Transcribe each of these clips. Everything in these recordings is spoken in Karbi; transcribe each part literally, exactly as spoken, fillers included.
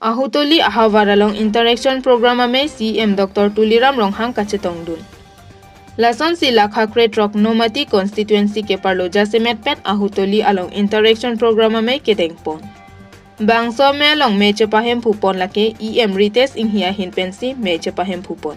Ahutoli ahavar along interaction program amei C M Doctor Tuliram Ronghang kachetongdun. Lasonsi lakha krethrok Nomati constituency keparlo jasemet pen Ahutoli along interaction program amei kedengpon. Bangso amei along mei chepahemphupon lake E M Ritesh Enghi ahin pensi mei chepahemphupon.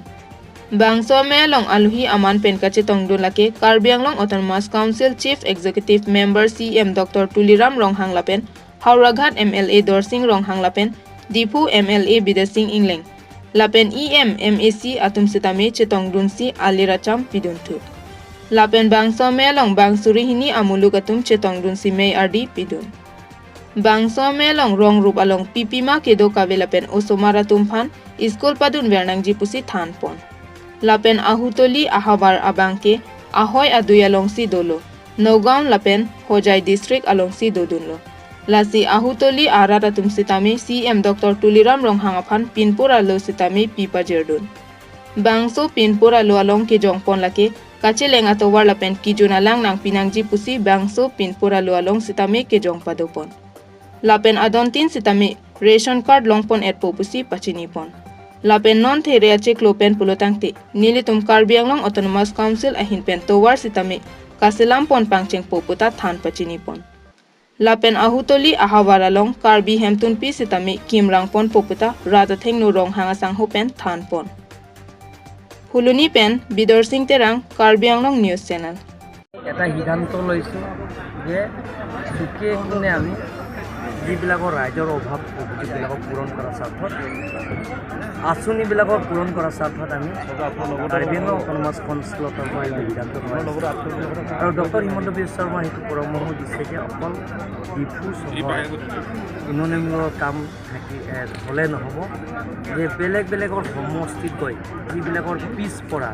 Bangso amei along alohi aman pen kachetongdun lake Karbi Anglong Autonomous Council Chief Executive Member C M Doctor Tuliram Ronghang lapen Howraghat M L A Dorsing Ronghang lapen Diphu M L A Bidya Sing Engleng lapen E M, M A C atum sitame chetongdunsi alir acham pidunthu. Lapen bangso amei along bang suri hini amuluk atum chetongdunsi mei ardi pidun. Bangso amei along rong rup along pipima kedo kave lapen osomar atum aphan school padunver nangji pusi thanpon. Lapen Ahutoli ahavar abangke ahoi adui alongsi dolo, Nagaon lapen Hojai district alongsi dodunlo. Lasi Ahutoli arat atum sitame C M Doctor Tuliram Ronghang aphan pinpur alo sitame pipajirdun. Bangso pinpur alo along kejongpon lake kacheleng atovar lapen kejun alang nangpinangji pusi bangso pinpur alo along sitame kejong padopon. Lapen adontin sitame ration card longpon-etpo pusi pachinipon. Lapen non the-re achiklo pen pulotangte nelitum Karbi Anglong Autonomous Council ahin pen tovar sitame kaselampon pangchengpo puta than pachinipon. Lapen Ahutoli ahavar along Karbi hemtunpi sitame kimrangponpo puta rat athengno Ronghang asangho pen thanpon. Phuloni pen Bidor Sing Terang, Karbi Anglong News Channel. এটা সিদ্ধান্ত লৈছোঁ যে চুকে কোণে আমি যিবিলাকৰ ৰাইজৰ অভাৱ অভিযোগবিলাকক পূৰণ কৰাৰ স্বাৰ্থত, আঁচনিবিলাকৰ পূৰণ কৰাৰ স্বাৰ্থত আমি কাৰ্বি আংলং অট'নমাছ কাউন্সিলৰ তৰফৰ এই সিদ্ধান্ত লোৱা হৈছে। আৰু ডক্টৰ হিমন্ত বিশ্ব শৰ্মাই সেইটো পৰামৰ্শ দিছে যে অকল ডিফু চহৰ উন্নয়নমূলক কাম থাকি, এ, হ'লে নহ'ব, যে বেলেগ বেলেগৰ সমষ্টিত গৈ যিবিলাকৰ পিছপৰা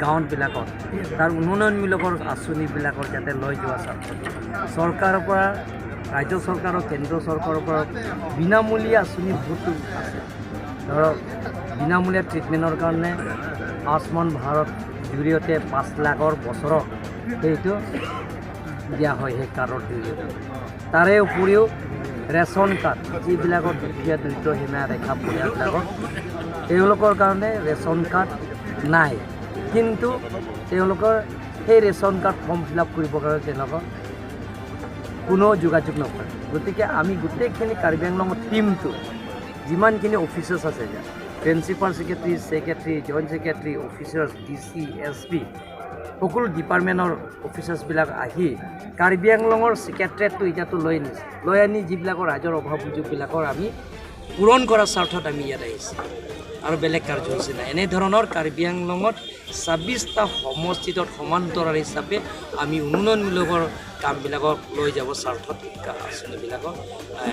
গাঁৱবিলাকত তাৰ উন্নয়নমূলকৰ আঁচনিবিলাকৰ যাতে লৈ যোৱা স্বাৰ্থত চৰকাৰৰ পৰা, ৰাজ্য চৰকাৰৰ, কেন্দ্ৰ চৰকাৰৰ পৰা বিনামূলীয়া আঁচনি বহুতো আছে। ধৰক, বিনামূলীয়া ট্ৰিটমেণ্টৰ কাৰণে আয়ুষ্মান ভাৰত জৰিয়তে পাঁচ লাখৰ বছৰত সেইটো দিয়া হয় সেই কাৰ্ডৰ জৰিয়তে। তাৰে উপৰিও ৰেচন কাৰ্ড, যিবিলাকৰ দুখীয়া দৰিদ্ৰ সীমাৰেখা পৰিয়ালবিলাকৰ, তেওঁলোকৰ কাৰণে ৰেচন কাৰ্ড নাই, কিন্তু তেওঁলোকৰ সেই ration card form fill up কৰিবৰ কাৰণে তেওঁলোকৰ কোনো যোগাযোগ নকৰে। গতিকে আমি গোটেইখিনি কাৰ্বি আংলঙৰ টিমটো, যিমানখিনি অফিচাৰ্ছ আছে, principal secretary, secretary, joint secretary, officers, D C, S P, সকলো ডিপাৰ্টমেণ্টৰ অফিচাৰ্ছবিলাক আহি কাৰ্বি আংলঙৰ ছেক্ৰেটাৰিয়েটটো এতিয়াতো লৈ আনিছে। লৈ আনি যিবিলাকৰ ৰাইজৰ অভাৱ অভিযোগবিলাকৰ আমি পূৰণ কৰাৰ স্বাৰ্থত আমি ইয়াত আহিছোঁ। আৰু বেলেগ কাৰ্যসূচী নাই। এনেধৰণৰ কাৰ্বি আংলঙত ছাব্বিছটা সমষ্টিত সমান্তৰাল হিচাপে আমি উন্নয়নমূলকৰ কামবিলাকক লৈ যাব স্বাৰ্থত এই কা-, আঁচনিবিলাকক, এ,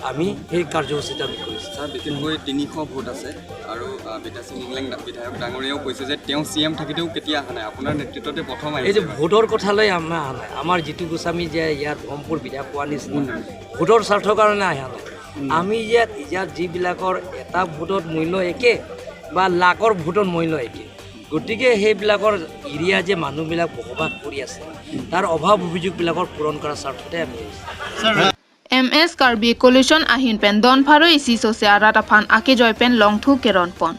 আমি সেই কাৰ্যসূচীটো আমি কৰিছোঁ। ছাৰ, বিশেষকৈ তিনিশ ভোট আছে আৰু, আ, বিদ্যা সিং ইংলেং বিধায়ক ডাঙৰীয়াও কৈছে যে তেওঁ চি এম থাকোঁতেও কেতিয়া অহা নাই, আপোনাৰ নেতৃত্বতে প্ৰথম এই যে আহিছে। ভোটৰ কথালৈ আমাৰ অহা নাই, আমাৰ জিতু গোস্বামী যে ইয়াত ব্ৰহ্মপুৰ বিধায়ক কোৱা নিচিনা উম। ভোটৰ স্বাৰ্থৰ কাৰণে অহা নাই। উম। আমি ইয়াত, ইয়াত যিবিলাকৰ এটা ভোটত মূল্য একে বা লাখৰ ভোটত মূল্য একে, গতিকে সেইবিলাকৰ এৰিয়া যে মানুহবিলাক বসবাস কৰি আছে, তাৰ অভাৱ অভিযোগবিলাকৰ পূৰণ কৰাৰ স্বাৰ্থতে আমি আহিছোঁ। এম এছ কাৰ্বি কলিউশ্যন আহি pen Don Pharo isi sose arat aphan akejoi pen longthu keronpon.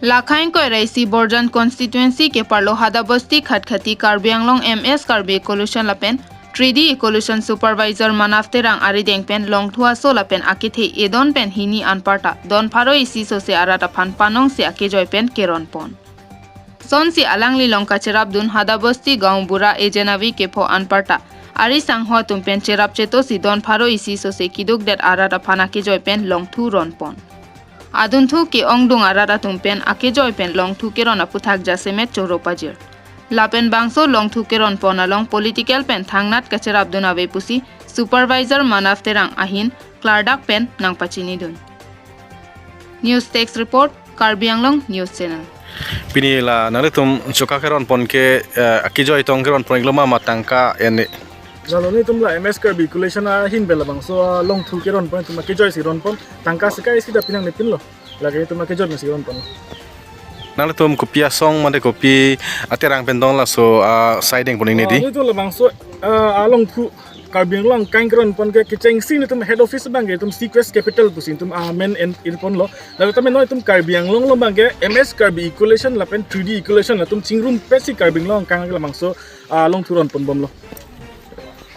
Lakha ingkoi ra isi Borjan constituency keparlo Hadabosti Khatkhati Karbi Anglong M S Karbi Coalition lapen three D Coalition Supervisor Manav Terang arideng pen longthu aso lapen akethe edon pen hini anparta Don Pharo isi sose arat aphan panongsi akejoi pen keronpon. Sonsi alanglilong kacherapdun Hadabosti Gaon Bura Ejenavi kepho anparta ari sangho atum pen cherap chetosi Don Pharo isi sose kidukdet arat aphan akejoi pen longthu ronpon. Adunthu ke-ongdung arat atum pen akejoi pen longthu keron aputhak jasemet choro pajir. Lapen bangso longthu keronpon along political pen thangnat kacherapdun ave pusi Supervisor Manav Terang ahin klardak pen nangpachinidun. News Desk Report, Karbi Anglong News Channel. Pini la nanglitum choka keronpon ke, eh, akejoi tong keronpon ikloma ma tangka ene? Lalo nelitum la M S Karbi Coalition ahin pen labangso, ah, longthu keronpon itum akejoi si ronpon, tangka sika isi da pinang nepinlo. Lake itum akejoi si ronpon. Nanglitum kopi asong mate kopi aterang pen dong laso, ah, siding pon ini di? Ah, nelitum labangso, ah, alongthu Karbi Anglong angkang keron pon ke kechengsi netum head office abang ke itum seaquest capital pusi itum amen en-, en-, ponlo. Lalu tame non itum Karbi Anglong along abang ke M S Karbi Equulation lapen three D Equulation latum chingrumpetsi Karbi Anglong angkang ke labangso, ah, alongthu ron ponbomlo.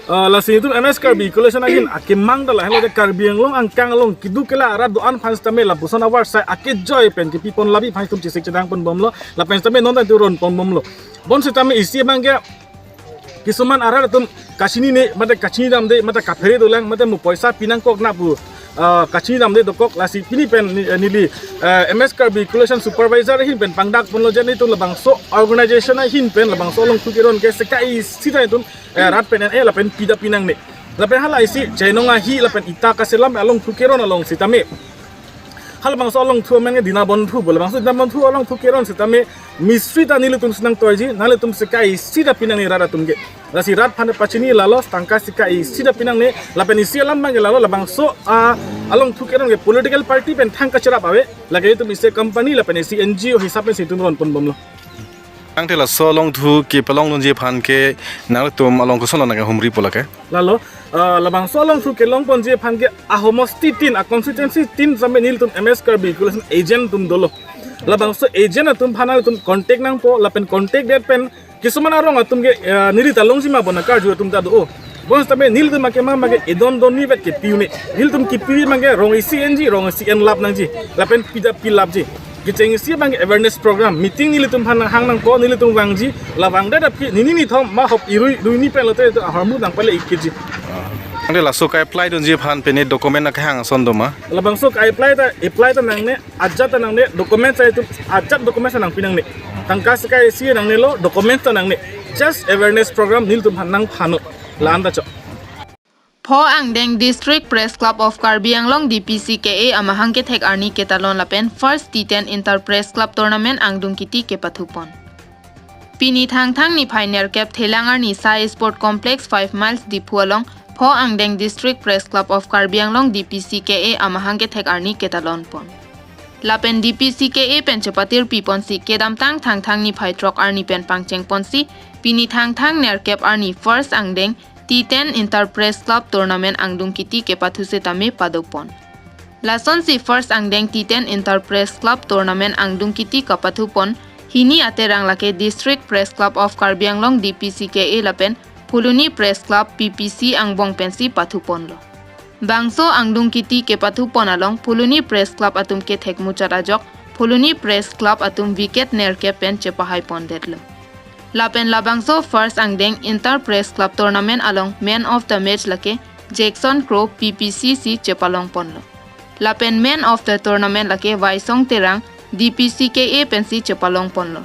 Ah, lasi itum M S Karbi Equulation ahin akemang ta lahelo de Karbi Anglong angkang along keduk kela arat do-an aphan sitame lapuson awar sai akejoi pen kepi pon labi aphan itum chesik chedang ponbomlo. Lapen sitame non ta itum ron ponbomlo. Bonsitame isi abang ke kisuman arat atum kachinine, mate kachini damde, mate kaphere dolang, mate mo poisa pinangkok na pu, ah, kachini damde dokok. Lasi pini pen ni-, neli, eh, M S Karbi Equulation Supervisor ahin pen pangdak ponlo je netum labangso organization ahin pen labangso alongthu keron ke sika isi ta itum, eh, rat pen en-e lapen pida pinangne. Lapen hala isi chainong ahi lapen ita kaselam alongthu keron along sitame halabangso alongthu amen ke Dinabondhu pu, labangso Dinabondhu alongthu keron sitame mistri ta nelitum si nangtoiji, nanglitum sika isi ta pinangne rat atum ke. Lasi rat aphan pachini lalo, tangka sika isi ta pinangne, lapen isi alam abang ke lalo, labangso, ah, alongthu keron ke political party pen thang kacherap ave, lake itum isi company lapen isi N G O hisap pensi itum ron ponbomlo. Tangte laso alongthu kepalongdunji aphan ke nangtum along kosonlo nangkehumri pu lake? Lalo, ah, labangso alongthu kelong ponji aphan ke ahomosti tin, a constituency tin sitame nelitum M S Karbi Equulation agent atum dolo. Labangso agent atum aphan nelitum contact nangpo, lapen contact det pen kisuman arong atum ke, ah, neli ta longji ma bon akarju atum ta do. Bonsitame nelitum akemang abang ke edon donni vet kepi un-e. Nelitum kepi abang ke rong isi enji, rong isi enlap nangji, lapen pida pilapji. Kechengsi abang ke awareness program, meeting nelitum aphan nanghang nangpo, nelitum vangji, la vangdet aphi nini nithom ma hop irui ruini pen lote itum ahormu nangpale-ikji. Ante laso ka-apply dunji aphan pine document akehang ason doma? Labangso ka-apply ta, apply ta nangne, ajat ta nangne, document ta itum ajat document ta nangpinangne. Tangka sika isi nangnelo, document ta nangne. Just awareness program nelitum aphan nangphanlo. La-an ta chok. Pho angdeng District Press Club of Karbi Anglong, D P C K A amahang kethek arni ketalon lapen First T ten Inter Press Club Tournament angdung kiti kepathu pon. Pini Thangthang niphai nerkep Thelang arni Sai Sport Complex five miles Diphu along pho angdeng District Press Club of Karbi Anglong, D P C K A amahang kethek arni ketalon pon. Lapen D P C K A pen chepatirpi ponsi kedamtang Thangthang niphai throk arni pen pangcheng ponsi pini Thangthang nerkep arni First angdeng T ten Inter Press Club Tournament angdung kiti kepathu setame padopon. Lasonsi First angdeng T ten Inter Press Club Tournament angdung kiti kapathu pon hini aterang lake District Press Club of Karbi Anglong, D P C K A lapen Phuloni Press Club, P P C angbong pensi pathu ponlo. Bangso angdung kiti kepathu pon along Phuloni Press Club atum kethek muchot ajok Phuloni Press Club atum wicket nerkep pen chepahai pondetlo. Lapen labangso First angdeng Inter Press Club Tournament along Man of the Match lake Jackson Kro, P P C si chepalong ponlo. Lapen Man of the Tournament lake Waisong Terang, D P C K A pensi chepalong ponlo.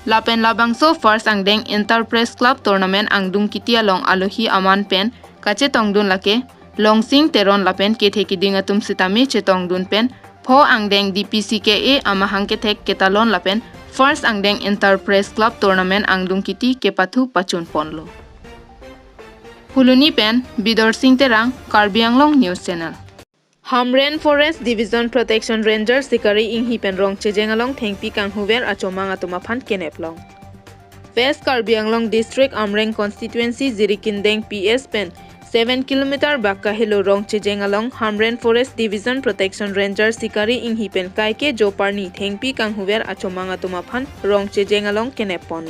Lapen labangso First angdeng Inter Press Club Tournament angdung kiti along alohi aman pen kachetongdun lake Longsing Teron lapen kethe kiding atum setame chetongdun pen pho angdeng D P C K A amahang kethek ketalon lapen First angdeng Inter Press Club Tournament angdung kiti kepathu pachun ponlo. Phuloni pen Bidor Sing Terang, Karbi Anglong News Channel. Hamren Forest Division Protection Ranger Sikari Inghi pen rong chejeng along thengpi kanghuver achomang atum aphan kenep long. West Karbi Anglong District Amreng Constituency Jirikindeng P S pen seven kilometer bak kahelo rong chejeng along Hamren Forest Division Protection Ranger Sikari Inghi pen kaike joparni thengpi kanghuver achomang atum aphan rong chejeng along kenep pon.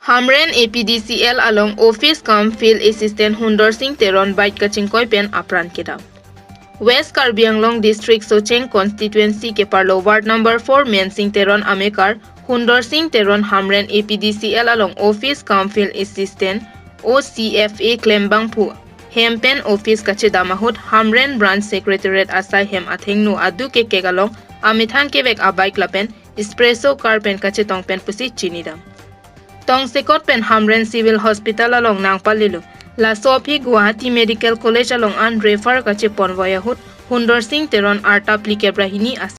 Hamren A P D C L along Office cum Field Assistant Hundor Sing Teron bike kachingkoi pen apran kedam. West Karbi Anglong District Socheng Constituency keparlo Ward number four Mensing Teron amekar Hundor Sing Teron Hamren A P D C L along Office cum Field Assistant O C F A klembangphu hem pen office kachedam ahut Hamren Branch Secretariat asai hem athengno adu kekek along amethang kevek abike lapen espresso car pen kachetong pen pusi chinidam. Tongsekot pen Hamren Civil Hospital along nangpalilo. Laso aphi Guwahati Medical College along an refer kacheponvoi ahut Hundor Sing Teron arta phlikep ra hini as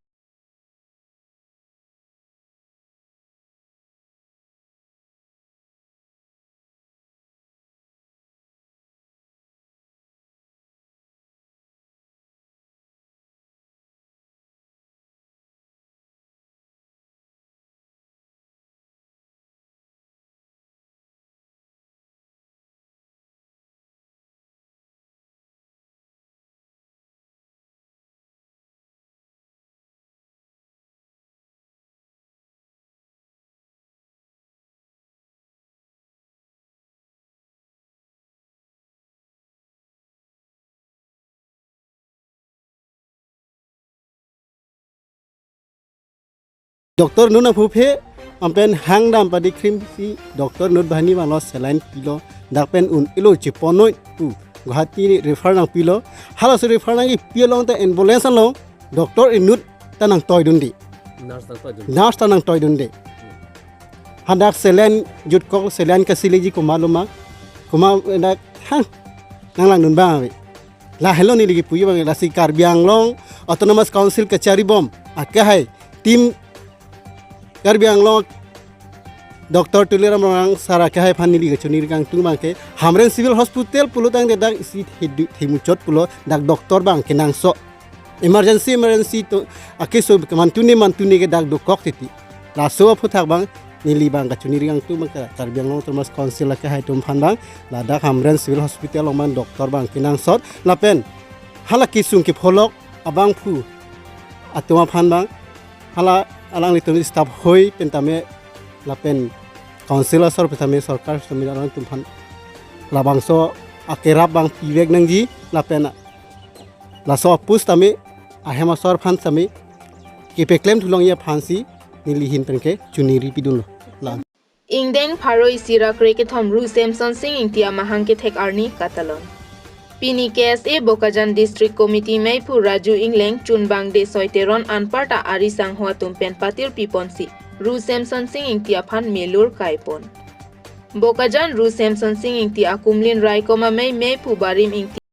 Doctor nun aphu phe ampen hangdam padi krim si doctor nut banghini vanglo, saline pilo, dak pen un-elo cheponoi pu Guwahati refer nangpilo. Halaso refer nangkipi along ta ambulance along doctor inut ta nangtoidunde. Nurse nangtoidunde. Nurse ta nangtoidunde. Hadak saline jutkok, saline kasileji komat loma. Komat dak hang nanglangdun bang ave. Lahelo neli kipuji abang, lasi Karbi Anglong Autonomous Council kacharibom akehai team Karbi Anglong Doctor Tuliram Ronghang sir akehai aphan neli kachiningri kangtung abangke Hamren Civil Hospital pulo tangte dak isi thedu themuchot pulo, dak doctor abang kenangsot. Emergency, emergency to akeso mantune mantune ke dak dokok titi. Laso aphuthak abang neli abang kachiningri kangtung abangke Karbi Anglong Autonomous Council akehai atum aphan abang, ladak Hamren Civil Hospital along abang doctor abang kenangsot lapen hala kesung kepholok abangphu atum aphan abang, hala alanglitum staff hoi pen tame lapen council asor pen tame, sorkar tame alangtum aphan labangso akerap abang pivek nangji lapen laso apus tame ahem asor aphan tame kepeklem thulongji aphansi neli ahin penke chiningri pidunlo. La. Ingdeng pharo isi ra krekethom Ru Semson Sing Ingti amahang kethek arni katalon. Pini K S A Bokajan District Committee meiphu Raju Ingleng, chunbang Desoi Teron anparta ari sangho atum pen patir piponsi Ru Semson Sing Ingti aphan melur kaipon. Bokajan Ru Semson Sing Ingti akumlin raikom amei meiphu Barim Ingti